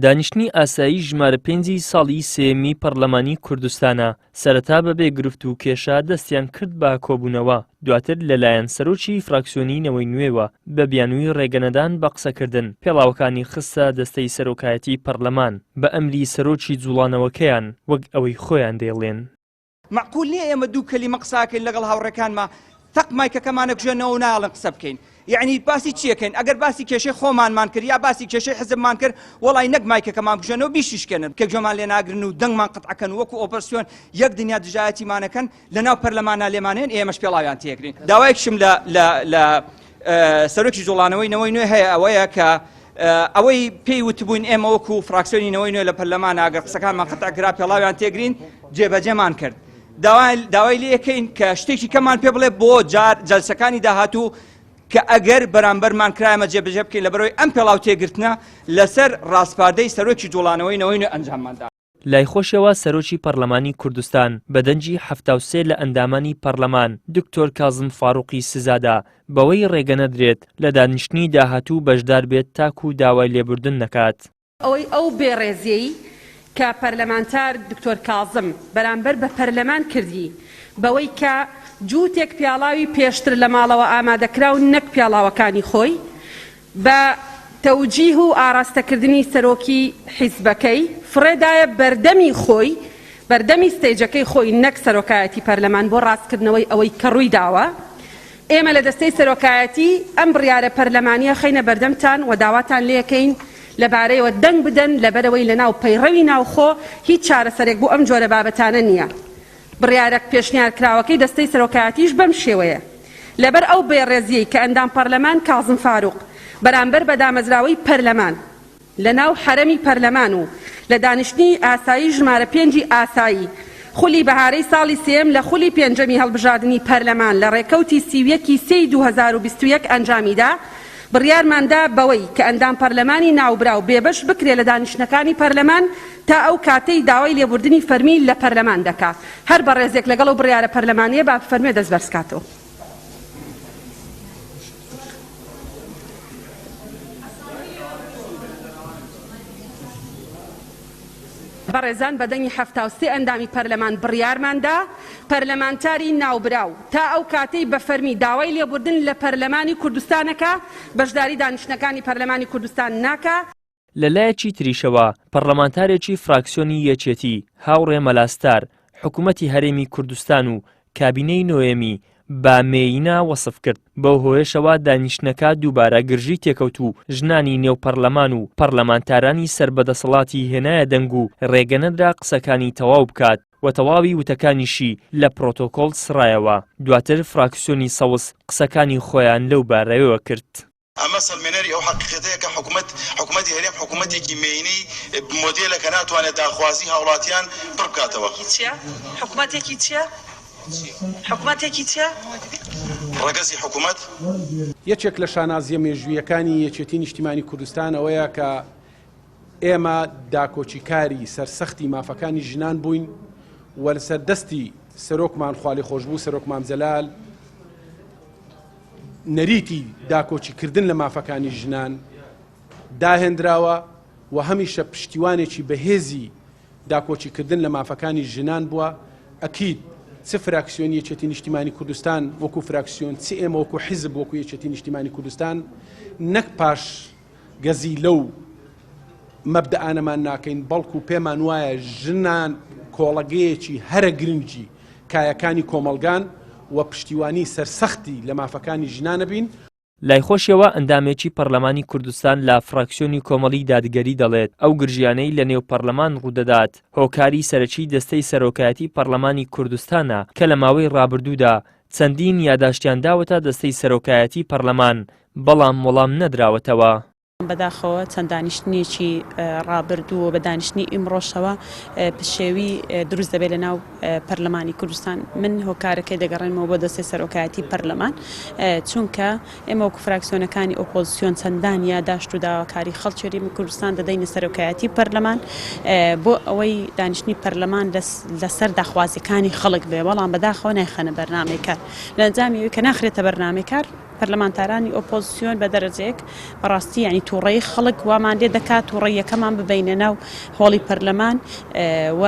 دانیشتنی ئاسایی ژمارە پێنجی ساڵی سێیەمی پەڕلەمانی کوردستانە، سەرەتا بەبێ گرفت و کێشە دەستیان کرد بە کۆبوونەوە، دواتر لەلایەن سەرۆکی فراکسیۆنی نەوەی نوێوە بە بیانووی ڕێگەنەدان بە قسەکردن، پێڵاوەکانی خستە دەستەی سەرۆکایەتی پەڕلەمان، بە ئەمری سەرۆکی جوڵانەوەکەیان وەک ئەوەی خۆیان دەیڵێن. مەعقول نیە ئێمە دوو کەلیمە قساکەین لەگەڵ هاوڕێکانما تەق مایکەکەمان ئەکوژێنەوە و نایەڵن قسە بکەین یعنی باسی چیەکەین ئەگەر باسی کێشەی خۆمانمان کرد یا باسی کێشەی حزبمان کرد وەڵی نەک مایکەکەمان بکوژێنەوە بیشیشکێنن کە گوێمان لێ ناگرن و دەنگمان قەتعەکەن وەکو ئۆپەرسیۆن یەک دنیا دژایەتیمانەکەن لەناو پەرلەمانا لێمانێن ئێمەش پێڵاویان تێگرین داوایەکشم لە لە لە سەرۆکی جوڵانەوەی نەوەی نوێ هەیە ئەوەیە کە ئەوەی پێی وتبووین ئێمە وەکو فراکسیۆنی نەوەی نوێ لە پەرلەمان ئەگەر قسەکانمان قەتع کرا پێڵاویان تێگرین جێبەجێمان کرد داوای لێکەین کە شتێکی کەمان پێ بڵێ بۆ جار جەلسەکانی داهاتوو کە ئەگەر بەرامبەرمان کرایمە جێبەجێ بکەین لەبەرەوەی ئەم پێڵاو تێگرتنە لەسەر ڕاسپاردەی سەرۆکی جوڵانەوەی نەوەی نوێ ئەنجامماندا. لای خۆشیەوە سەرۆکی پەڕلەمانی کوردستان بە دەنگی 73 لە ئەندامانی پەڕلەمان دکتۆر کازم فاروقی سزادا بەوەی ڕێگە نەدرێت لە دانیشتنی داهاتوو بەشدار بێت تاکو داوای لێبوردن نەکات. ئەوەی ئەو بێڕێزیەی کە پەرلەمانتار دکتۆر کازم بەرامبەر بە پەرلەمان کردی بەوەی کە جووتێک پیاڵاوی پێشتر لە ماڵەوە ئامادەکراو نەک پیاڵاوەکانی خۆی بە تەوجیه و ئاراستەکردنی سەرۆکی حیزبەکەی فڕێدایە بەردەمی خۆی، بەردەمی ستەیجەکەی خۆی نەک سەرۆکایەتی پەرلەمان بۆ ڕاستکردنەوەی ئەوەی کە ڕوویداوە. ئێمە لە دەستەی سەرۆکایەتی ئەم بڕیارە پەرلەمانییە خەینە بەردەمتان و داواتان لێکەین لەبارەیەوە دەنگ بدەن لەبەرئەوەی لەناو پەیڕەوی ناوخۆ هیچ چارەسەرێک بۆ ئەم جۆرە بابەتانە نییە. بڕیارە پێشنیارکراوەکەی دەستەی سەرۆکایەتیش بەم شێوەیە، لەبەر ئەو بێڕێزییەی کە ئەندام پەرلەمان کازم فاروق بەرامبەر بە دامەزراوەی پەرلەمان لە ناو حەرەمی پەرلەمان و لە دانیشتنی ئاسایی ژمارە پێنجی ئاسایی خولی بەهارەی ساڵی سێیەم لە خولی پێنجەمی هەڵبژاردنی پەرلەمان لە ڕێکەوتی 31 ی سێی 2021 ئەنجامیدا بڕیارمان دا بەوەی کە ئەندام پەرلەمانی ناوبراو بێبەش بکرێ لە دانیشتنەکانی پەرلەمان تا ئەو کاتەی داوای لێبوردنی فەرمی لە پەرلەمان دەکا. هەر بەڕێزێک لەگەڵ ئەو بڕیارە پەرلەمانیە با بفەرموێ دەست بەرز کاتەوە. بەڕێزان بە دەنگی 73 ئەندامی پەرلەمان بڕیارمان دا پەرلەمانتاری ناوبراو تا ئەو کاتەی بە فەرمی داوای لێبوردن لە پەرلەمانی کوردستان نەکا بەشداری دانیشتنەکانی پەرلەمانی کوردستان ناکا. لە لایەکی تریشەوە پەڕلەمانتارێکی فراکسیۆنی یەکێتی، هاوڕێ مەلا ستار، حکومەتی هەرێمی کوردستان و کابینەی نۆیەمی بە مێینە وەسف کرد، بەو هۆیەشەوە دانیشتنەکە دووبارە گرژی تێکەوت و ژنانی نێو پەڕلەمان و پەڕلەمانتارانی سەر بە دەسەڵاتی هێنایە دەنگ و ڕێگە نەدرا قسەکانی تەواو بکات و تەواوی وتەکانیشی لە پرۆتۆکۆڵ سڕایەوە، دواتر فراکسیۆنی سەوز قسەکانی خۆیان لەو بارەیەوە کرد. ئەمە سەلمێنەری ئەو حەقیقەتەیە کە حکومەت حکومەتی هەرێم حکومەتێکی مێینەی مۆدێلە کە ناتوانێت داخوازی هاوڵاتیان پڕ بکاتەوە. حکومەتێکی چیە؟ حکومەتێکی چیە؟ ڕەگەزی حکومەت. یەکێک لە شانازییە مێژووییەکانی یەکێتی نیشتیمانی کوردستان ئەوەیە کە ئێمە داکۆکیکاری سەرسەختی مافەکانی ژنان بووین و لەسەر دەستی سەرۆکمان خوالێخۆشبوو سەرۆک مام جەلال نەریتی داکۆکیکردن لە مافەکانی ژنان داهێنراوە و هەمیشە پشتیوانێکی بەهێزی داکۆکیکردن لە مافەکانی ژنان بووە، ئەکید چ فراکسیۆنی یەکێتی نیشتیمانی کوردستان وەکو فراکسیۆن چ ئێمە وەکو حیزب وەکو یەکێتی نیشتیمانی کوردستان نەک پاش گەزی لەو مەبدەئانەمان ناکەین، بەڵکو پێمان وایە ژنان کۆڵەگەیەکی هەرە گرنگی کایەکانی کۆمەڵگان و پشتیوانی سەرسەختی لە مافەکانی ژنانە بین. لای خۆشیەوە ئەندامێکی پەرلەمانی کوردستان لە فراکسیۆنی کۆمەڵی دادگەری دەڵێت، ئەو گرژیانەی لە نێو پەرلەمان ڕوودەدات هۆکاری سەرەکی دەستەی سەرۆکایەتی پەرلەمانی کوردستانە کە لە ماوەی ڕابردوودا چەندین یاداشتیان داوەتە دەستەی سەرۆکایەتی پەرلەمان بەڵام وەڵام نەدراوەتەوە. بەداخەوە چەند دانیشتنێکی ڕابردوو و بە دانیشتنی ئیمڕۆشەوە پشێوی دروست دەبێت لە ناو پەرلەمانی کوردستان من هۆکارەکەی دەگەڕێنمەوە بۆ دەستەی سەرۆکایەتی پەرلەمان چونکە ئێمە وەکو فراکسیۆنەکانی ئۆپۆزیسیۆن چەندان یاداشت و داواکاری خەڵکی هەرێمی کوردستان دەدەینە سەرۆکایەتی پەرلەمان بۆ ئەوەی دانیشتنی پەرلەمان لەسەر داخوازیەکانی خەڵک بێ بەڵام بەداخەوە نایخەنە بەرنامەی کار لە ئەنجامی ئەوەی کە ناخرێتە بەرنامەی کار. پەرلەمانتارانی ئۆپۆزسیۆن بە دەرەجەیەک بەڕاستی یانی توڕەیی خەڵک وامان لێ دەکات توڕەییەکەمان ببەینە ناو هۆڵی پەرلەمان و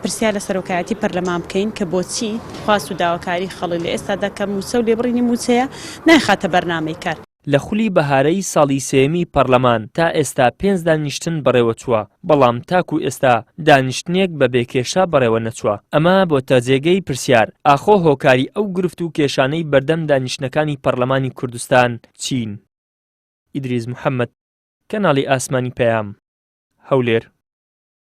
پرسیار لە سەرۆکایەتی پەرلەمان بکەین کە بۆچی خواست و داواکاری خەڵک لە ئێستادا کە مووچە و لێبڕینی مووچەیە نایخاتە بەرنامەی کار. لە خولی بەهارەی ساڵی سێیەمی پەرلەمان تا ئێستا پێنج دانیشتن بەڕێوەچووە، بەڵام تاکو ئێستا دانیشتنێک بە بێ کێشە بەڕێوە نەچووە، ئەمە بۆتە جێگەی پرسیار ئاخۆ هۆکاری ئەو گرفت و کێشانەی بەردەم دانیشتنەکانی پەرلەمانی کوردستان چین؟ ئیدریس محەمەد، کەناڵی ئاسمانی پەیام، هەولێر.